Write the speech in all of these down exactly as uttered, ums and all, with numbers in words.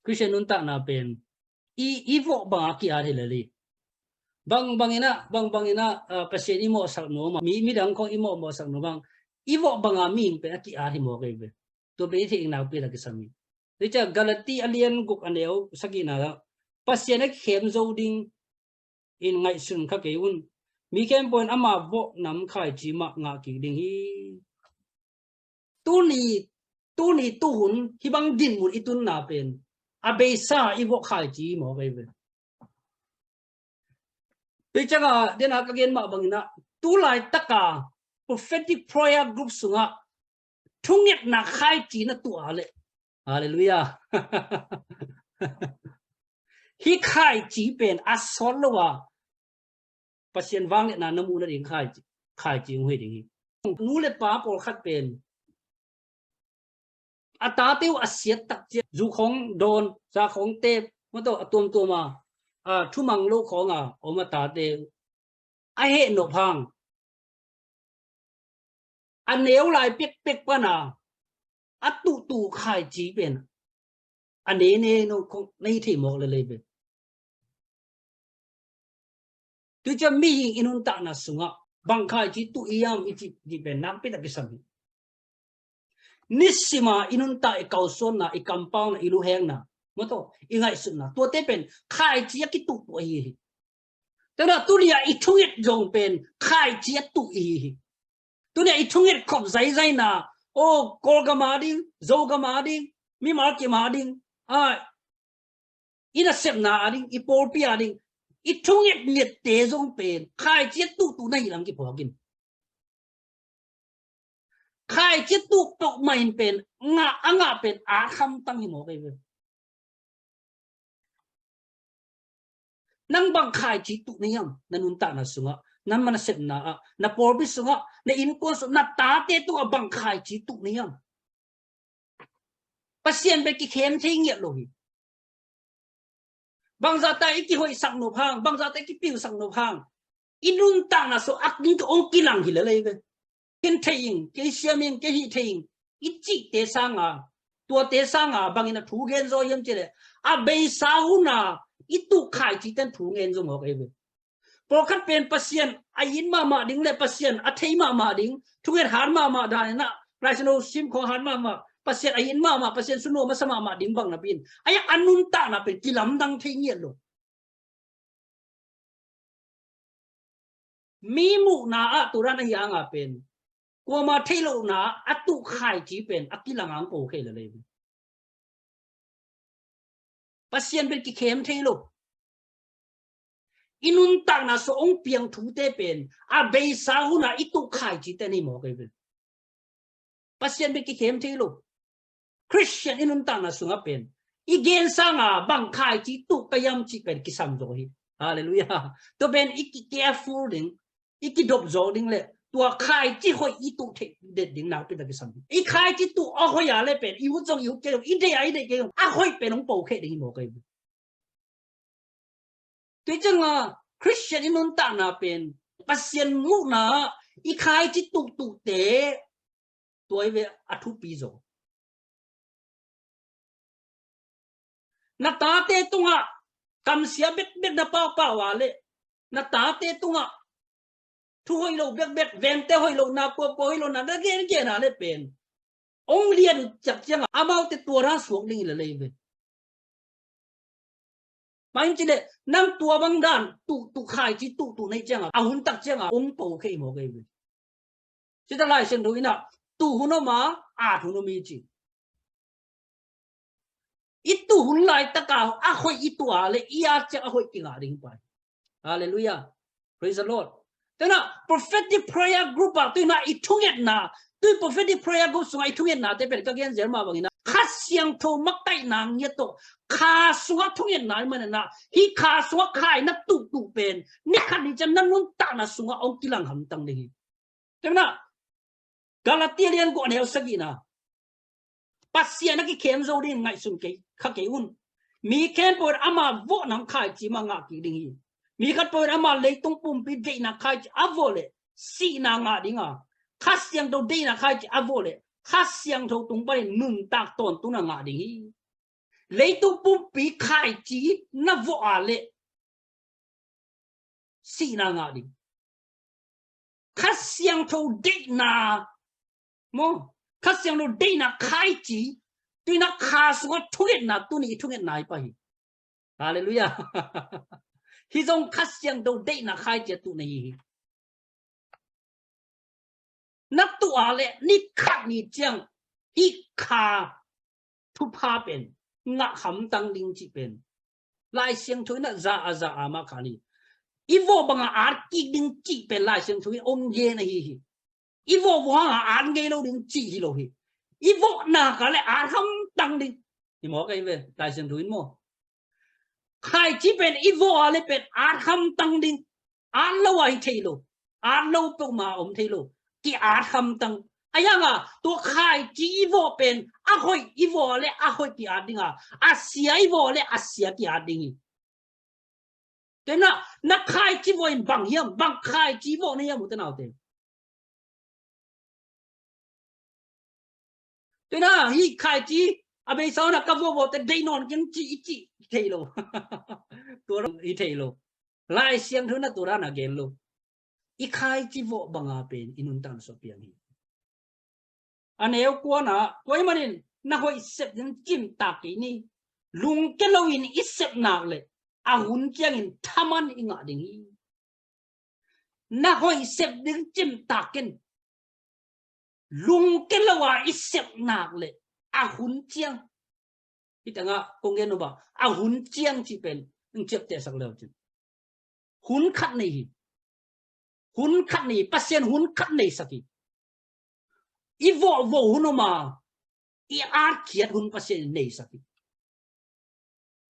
Christian nuntakna pen i, i vawh banga ki-at hi lel hi. Bang bangin ah, bang bangin ah, ah, Pasian i mawhsak nuam a, mi, midang khawng i mawh, mawhsak nuam bang, i vawh banga mihing pen a ki-at hi mawk ei ve. Tua pen i theih ding nakpi tak kisam hi. Tua ciang Galati a lian guk a neu sagihna ah Pasian a kikhem zo ding in ngaihsun kha kei un. Mi khempeuh in ama vawh nam khaici mah ngah kik ding hi. Tuni, tuni tuhun hih bang dinmun i tunna pen a beisa i vawh khaici hi mawk ei ve. Tua ciangah, dena ka gen mah bangin ah, tu laitaka prophetic prayer group sungah thungetna khaici na tuah leh, halleluiah, hih khaici pen a sawt lo a Pasian vangliatna na muh nading khaici, khaici hong hi ding hi. Nu le pa pawlkhat pen a tate uh a siat tak ciang zu khawng dawn, za khawng tep, mawtaw a tuamtuam a, a thumang lo khawng a om a tate uh a heh nop hang, a neu lai pekpek pana a tuhtuh khaici pen a nene no khawng na hi thei mawk lelei pen. Tua ciang mihing i nuntakna sungah bang khaici tuh i hiam i cih, cih pen nakpi tak kisam hi. Nisima i nuntak, i kalsuanna, i kampauna, i luhengna, mawtaw, i ngaihsutna, tuate pen khaici a kituhtuh ahi hi. Tua na tunia i thunget zong pen khaici a tuh i hi hi. Tunia i thunget khop zaizaina, o, Kawlgam a ding, Zogam a ding, mimal kim a ding, a, i nasepna a ding, i pawlpi a ding, i thunget ngette zong pen khaici a tuhtuh na hi lam kiphawk in. Khaici a tuh peuhmah in pen ngah, a ngah pen a khamtang hi mawk ei ve. Nang bang khaici tuh na hiam, na nuntakna sungah, na nasepna ah, na pawlpi sungah, na innkuan sungah, na tate tungah bang khaici tuh na hiam? Pasian pen kikhem thei ngiat lo hi. Bangzahta i kihoihsak nop hang, bangzahta i kipiusak nop hang, i nuntakna sungah a ong kilang hi lelei ve. Ken thei ing, kei siam ing, kei hih thei ing, i cihte sanga, tuate sanga bangin a thu gen zaw hiam cih leh, a beisa huna i tuh khaici ten thu ngen zaw mawk ei ve. Pawlkhat pen Pasian a it mahmah ding le Pasian a thei mahmah ding, thunget hat mahmah dan inah, Lai Siangtho sim khawng hat mahmah, Pasian a it mahmah, Pasian sunuam a sa mahmah ding bang napi in, a yak a nuntakna pen kilamdang thei ngiat lo. Mi muhna ah turan ahi hanga pen kuama theih lohna a tuh khaici pen a kilang ang po khei lelei. Pasian pen kikhem thei lo. I nuntakna sungah ong piang thute pen a beisa huna i tuh khaici ten hi mawk ei pen. Pasian pen kikhem thei lo. Christian i nuntakna sungah pen i gen sanga bang khaici tuh ka hiam cih pen kisam zaw hi. Halleluiah. Tua pen i ki careful ding, i kidop zaw ding le tua khaici hoih i tuh theih det ding nakpi tak kisam hi. I khaici tuh a hoih a le pen i ut zong i ut kei zong, i deih a i deih kei zong, a hoih pen hong po kheh ding hi mawk ei. Tua cianga Christian i nuntakna pen Pasian muhna i khaici tuhtuhte tua i ve a thupi zaw. Na tate tungah kamsia bekbek na pahpah uh a le na tate tungah thu hoih lo bekbek, vengte hoih lo na, kuakua hoih lo na, na gengen a le pen ong lian uh ciak cianga amaute tua dan suak ding hi lelei ve. Mahin cile nang tua bang dan tuh, tuh khaici tuh, tuh nei cianga a hun tak cianga ong po khei mawk ei ve. Cita Lai Siangtho inah tuh hun om a, at hun om hi ci. I tuh hun laitaka a hoih i tuh a le i at ciang a hoih kingah ding pai. Halleluiah. Praise the Lord. Tuna prophetic prayer group ah tuna i thungetna, tui prophetic prayer group sungah i thungetnate pen ka gen zel mah bangin ah Kha Siangtho makaihna ngiat tawh, kha sungah thungetna i manena, hih kha sungah kha i na tuhtuh pen ni khat ni ciang na nuntakna sungah ong kilang hamtang ding hi. Tuna Galatia lian guk a neu sagihna, Pasian a kikhem zo dingin ngaihsun kei, kha kei un. Mi khempeuh in ama vawh nam khaici mah ngah kik ding hi. Mi khatpeuh in ama leitung pumpi deihna khaici a vawh leh sihna ngah ding a, Kha Siangtho deihna khaici a vawh leh Kha Siangtho tung panin nuntak tawntungna ngah ding hi. Leitung pumpi khaici na vawh a leh sihna ngah ding. Kha Siangtho deihna maw, Kha Siangtho deihna khaici, tu-in ah kha sungah thungetna, tuni i thungetna hi pah hi. Halleluiah. Hih zong Kha Siangtho deihna khaici a tuhna hi hi. Na tuh a leh ni khat ni ciang hih kha thupha pen ngah hamtang ding cih pen Lai Siangtho in ah za a za a mah kha ni. I vawh banga at kik ding cih pen Lai Siangtho in hong gen ahi hi. I vawh vawh hanga at ngei lo ding cih hi lo hi. I vawh nak a leh at hamtang ding. Hi maw, ka hi ve, Lai Siangtho in maw. Khaici pen i vawh a leh pen at hamtang ding. At lo a hi thei lo. At lo peuhmah om thei lo. Ki-at hamtang. A hi hanga tua khaici i vawh pen a hoih i vawh a leh a hoih ki-at ding a, a sia i vawh a leh a sia ki-at ding hi. Tua hi-in ah na khaici vawh in bang hiam, bang khaici vawh na hiam, u te nau te? Tua hi-in ah hih khaici a beisa un ah ka vawh vawh te deih nawn keng ci i cih thei lo. Tua i thei lo. Lai Siangtho in ah tua dan a gen lo. I khaici vawh banga pen i nuntakna sung piang hi. A neu kuana, tua ahih manin na hoih sep ding cimtak kei ni. Lungkia loin i sep nak leh a hun ciangin thaman i ngah ding hi. Na hoih sep ding cimtak ken. Lungkia lo a i sep nak leh a hun ciang. Hih tengah kong gen uh bang a hun ciang cih pen hong ciaptehsak leu cin. Hun khat nei hi. Hun khat nei hi. Pasian hun khat neisak hi. I vawhvawh hun om a, i atkhiat hun Pasian in neisak hi.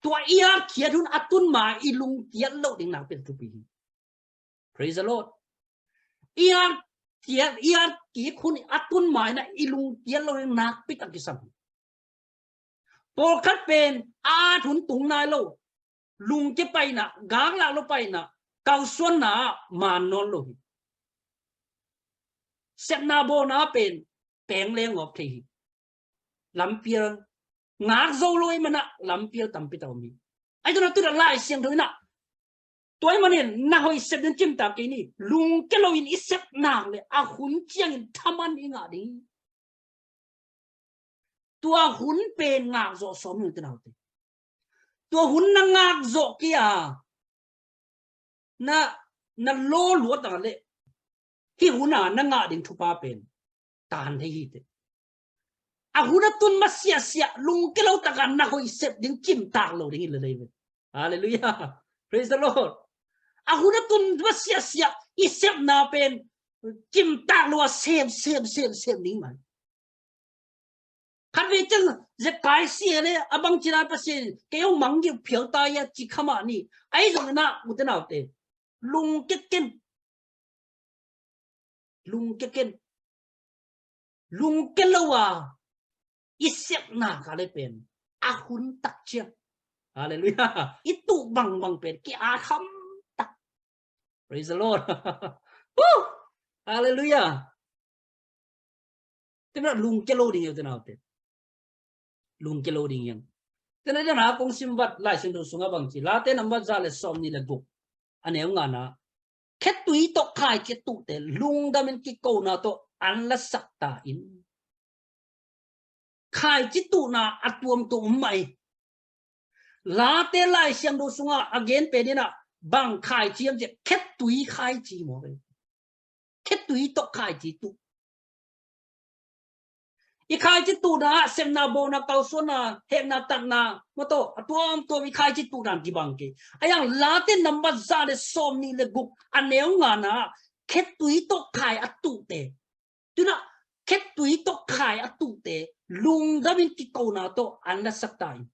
Tua i atkhiat hun a tun ma i lungkiat loh ding nakpi tak thupi hi. Praise the Lord. I atkhiat, i atkik hun a tun ma in ah i lungkiat loh ding nakpi tak kisam hi. Pawlkhat pen at hun tung nai lo, lungkia pai in ah, gak lak lo pai in ah, kalsuanna ah man nawn lo hi. Sepna bawlna pen peng leng awk thei hi. Lampial ngak zo lo ahih manin ah lampial tampi tak om hi. Ahi zongin ah tu-in ah Lai Siangtho in ah tua ahih manin na hoih sep ding cimtak kei ni. Lungkia loin i sep nak leh a hun ciangin thaman i ngah ding. Tua hun pen ngakzawh sawm ni, u te nau te. Tua hun na ngakzawh kei a, na, na lawluat a leh hih hun a na ngah ding thupha pen tan thei hi teh. A hun a tun masiahsiah lungkia lo takin na hoih sep ding cimtak lo ding hi lel hi ve. Halleluiah. Praise the Lord. A hun a tun masiahsiah i sepna pen cimtak lo a sem, sem, sem, sem ding mah hi. Khatvei ciang Zekai si a leh a bangci-in ah Pasian in kei hong mang gih phial ta hia ci kha mah ni. Ahi zongin ah u te nau te, lungkia ken. Lungkia ken. Lungkia lo a i sep nak leh pen a hun tak ciang. Halleluiah. I tuh bangbang pen ki-at hamtang. Praise the Lord. Woo! Halleluiah. Tua ahih manin lungkia lo ding hi, u te nau te. Lungkia lo ding hi. Tua ahih manin kong sim vat Lai Siangtho sungah bang ci, Late nambat za leh sawmnih leh guk, a neu ngana, khetui tawh khaici a tuhte lungdamin kikona tawh an lasak ta in. Khaici tuhna a tuamtuam om mah hi. Late Lai Siangtho sungah a gen pen in ah bang khaici hiam cih leh khetui khaici maw ve. Khetui tawh khaici tuh. I khaici tuhna ah sepna, bawlna, kalsuanna, hehna, tatna, maw tawh a tuamtuam i khaici tuhna kibang kei. Ahi zongin Late nambat za leh sawmnih leh guk, a neu ngana, khetui tawh khai a tuhte. Tua ahih manin khetui tawh khai a tuhte lungdamin kikona tawh an lasak ta in.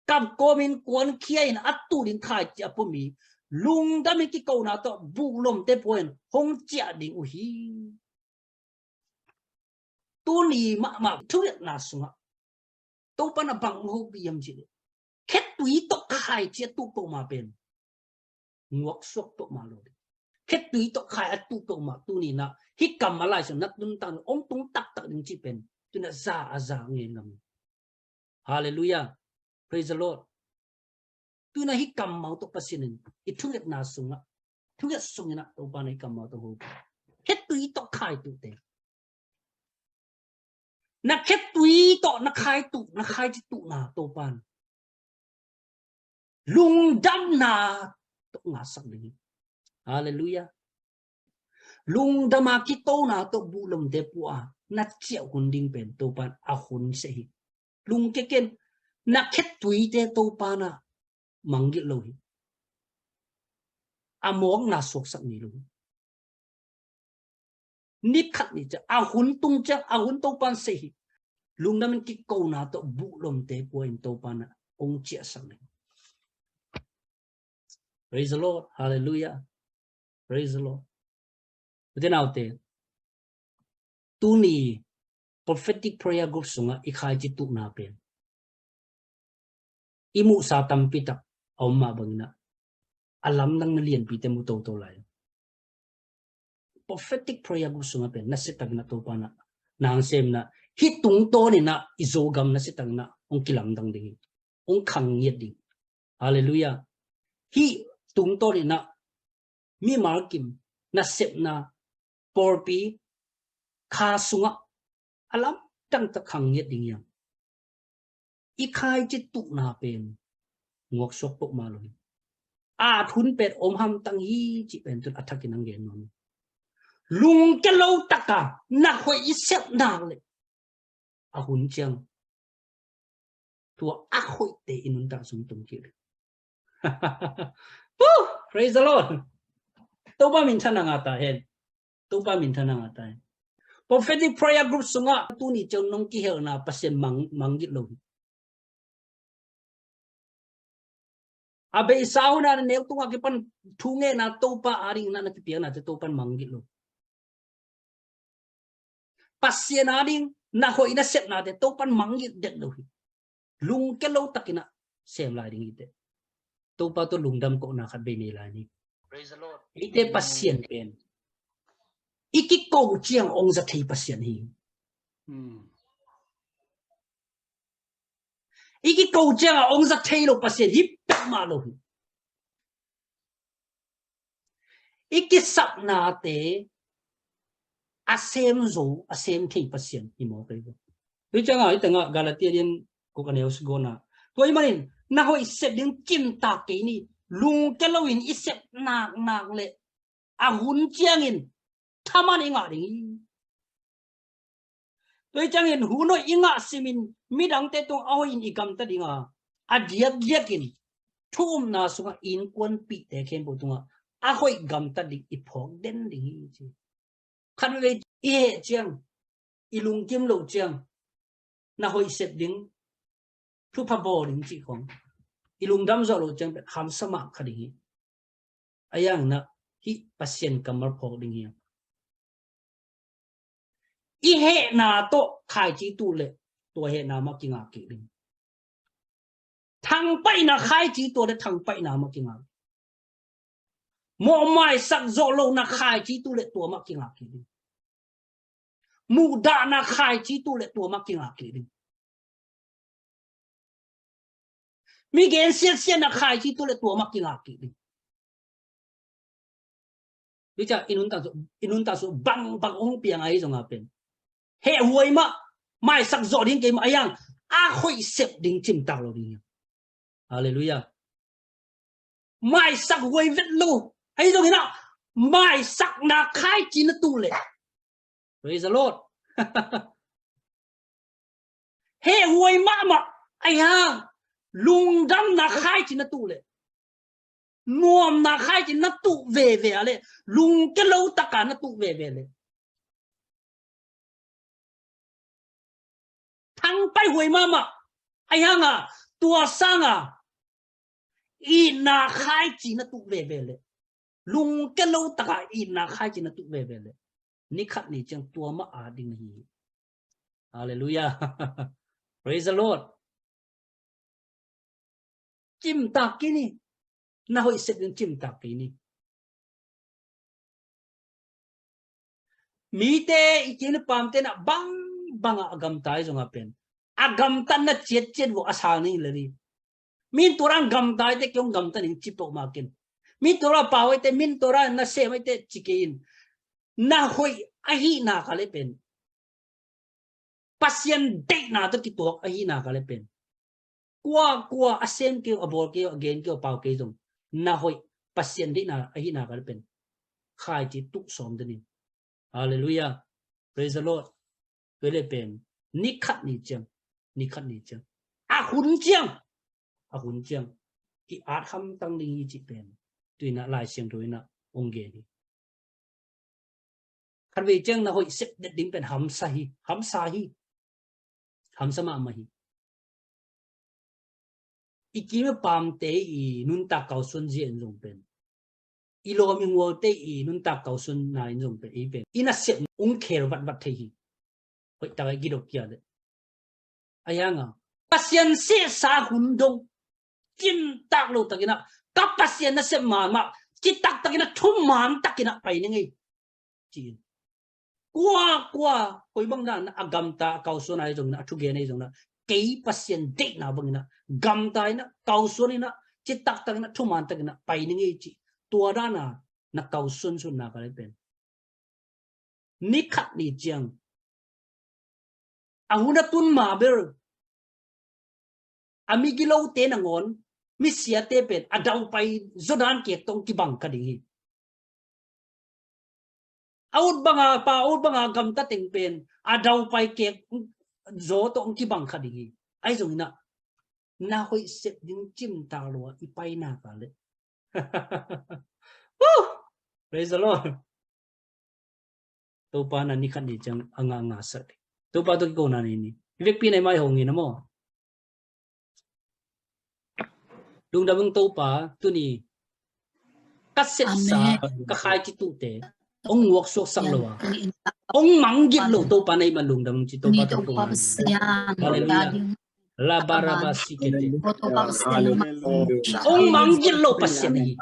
Kap kawmin kuankhia in a tuh ding khaici a pua mi lungdamin kikona tawh buhlomte pua in hong ciah ding uh hi. Tuni mahmah thungetna sungah Topa in bang hong hopih hiam cih leh khetui tawh khaici a tuh peuhmah pen nguaksuak peuhmah lo ding. Khetui tawh khai a tuh peuhmah tuni-in ah hih kammal Lai Siangtho na nuntakna hong tung taktak ding cih pen tu-in ah za a za ngen ngam. Halleluiah. Praise the Lord. Tuna hih kammal tawh Pasian in i thungetna sungah, thunget sungin ah Topa na hih kammal tawh hong khettui tawh khaituhte, na khettui tawh na khaituh, na khaici tuhna Topa in lungdamna tawh ngahsak ding hi. Halleluiah. Lungdam a kitona tawh buhlomte pua na ciah hun ding pen Topa in a hun seh hi. Lungkia ken, na khettuite Topa in ah mangngilh lo hi. A mawkna suaksak ni lo hi. Ni khat ni ciang, a hun tung ciang, a hun Topa in seh hi. Lungdam in kikona tawh buhlomte pua in Topa in ah hong ciahsak ni. Praise the Lord. Halleluiah. Praise the Lord. Ute naute, tuni prophetic prayer group sungah i khaici tuhna pen i muhsa tampi tak a om mah bangin ah a lamdang na lianpite mu toto lai. Prophetic prayer group sungah pen nasia takin ah Topa in ah na hong sem in ah, hih tungtawn in ah i Zogam nasia takin ah hong kilamdang ding hi. Hong khang ngiat ding. Halleluiah. Hih tungtawn in ah mimal kim nasepna pawlpi kha sungah a lamdang tak khang ngiat ding hi hang. I khaici tuhna pen nguaksuak peuhmah lo hi. A hun pen om hamtang hi cih pen tun a thakin hong gen nuam hi. Lungkia lo taka na hoih i sep nak leh a hun ciang tua a hoihte i nuntak sung tung kik ding. Huh! Praise the Lord. Topa minthanna ngah ta hen. Topa minthanna ngah ta hen. Prophetic prayer group sungah tuni ciang nong kihelna Pasian mang, mangngilh lo hi. A beisa hun a na neu tungah kipan thu ngetna Topa ading na na kipiaknate Topa in mangngilh lo. Pasian ading na hoih na sepnate Topa in mangngilh det lo hi. Lungkia lo takin ah sem lai ding hi teh. Topa tawh lungdam kohna khat bei nei lai ni. Praise the Lord. Eite Pasian pen i kiko ciang hong za thei Pasian hi. Hmm. I kiko ciang a hong za thei lo Pasian hi peuhmah lo hi. I kisapnate a sem zo, a sem thei Pasian hi mawk ei. Tua hi ciangah, hih tengah Galatia lian guk a neu sagihna. Tua ahih manin na hoih sep ding cimtak kei ni. Lungkia loin i sep naknak leh a hun ciangin thaman i ngah ding hi. Tua hi ciangin hun hoih i ngah simin midangte tung a hoihin i gamta ding a, a diakdiakin thu upna sungah innkuanpihte khempeuh tungah a hoih gamta ding i phawk den ding hi ci. Khat veve i heh ciang, i lungkim loh ciang na hoih sep ding, thupha bawl ding cih khong i lungdam zawh loh ciang pen hamsa mah kha ding hi. A yang na hih Pasian kammal phawk ding hi. I hehna tawh khaici tuh leh tua hehna mah kingah kik ding. Thangpaihna khaici tuh leh thangpaihna mah kingah. Mawhmaisak zawh lohna khaici tuh leh tua mah kingah kik ding. Muhdahna khaici tuh leh tua mah kingah kik ding. Mi gensiatsiatna khaici tuh leh tua mah kingah kik ding. Tua ciang i nuntak sung, i nuntak sung bangbang hong piang ahi zongah pen hehhuai mah, maisak zawh ding kei mah a yang a hoih sep ding cimtak lo ding hi. Halleluiah. Maisak huai vet lo ahi zongin ah maisakna khaici na tuh leh, praise the Lord, hehhuai mahmah ahi hang lungdamna khaici na tuh leh, nuamna khaici na tuh veve a leh, lungkia lo taka na tuh veve leh, thangpaih huai mahmah ahi hanga tua sanga itna khaici na tuh veve leh, lungkia lo taka itna khaici na tuh veve leh, ni khat ni ciang tua mah a ding hi. Halleluiah. Praise the Lord. Cimtak kei ni. Na hoih sep ding cimtak kei ni. Mite i kine pamte na bangbang a gamta hi zongah pen a gamtatna ciatciat vua a sang ning lel hi. Min tua dan gamta ite kei hong gamta ning ci peuhmah ken. Min tua dan pau ite, min tua dan nasem ite ci kei in. Na hoih ahihna ka le pen, Pasian deihna tawh kituak ahihna ka le pen, kua kua a sem kei uh, a bawl kei uh, a gen kei uh, a pau kei zong, na hoih Pasian deihna ahihna ka le pen, khaici tuh sawm den in. Halleluiah. Praise the Lord. Tua le pen, ni khat ni ciang, ni khat ni ciang, a hun ciang, a hun ciang, ki-at hamtang ding hi cih pen, tu-in ah Lai Siangtho in ah hong gen hi. Khatvei ciang na hoih sep det ding pen hamsa hi, hamsa hi, hamsa mahmah hi. I kim i pamte i nuntak kalsuan zia in zong pen, i lawm i ngualte i nuntak kalsuanna in zong pen, i pen i nasep ung khel vatvat thei hi. Hoih tak a i kidok kia le, a hiang a, Pasian sehsa hun dong, cimtak lo takin ah, ka Pasian nasep mahmah, citak takin ah, thuman takin ah pai ning ei, ci-in. Kua kua, koi bang dan a gamta, a kalsuan ahi zongin ah, a thugen ahi zongin ah, kei Pasian deihna bangin ah gamta in ah, kalsuan in ah, citak takin ah, thuman takin ah pai ning ei, ci. Tua dan a na kalsuan sunna ka le pen, ni khat ni ciang, a hun a tun ma bel, a migilote nangawn, misiate pen a daupai zaw dan kek tawh hong kibang kha ding hi. A ut banga pa, a ut banga gamta teng pen a daupai kek zaw tawh hong kibang kha ding hi. Ahi zongin ah, na hoih sep ding cimtak lo a i paina ka le. Woo! Praise the Lord. Topa na ni khat ni ciang a ngah ngah sak ding. Topa tawh kikona ni ni. I vekpi na i mai hong in a maw. Lungdam ung Topa, tuni ka sepsa, Amen, ka khaici tuhte hong nguak suaksak lo a, hong mangngilh lo Topa na hih man lungdam ung ci. Topa tawh kikona ni. Hallelujah. La baraba sikete. Hong mangngilh lo Pasian ahi.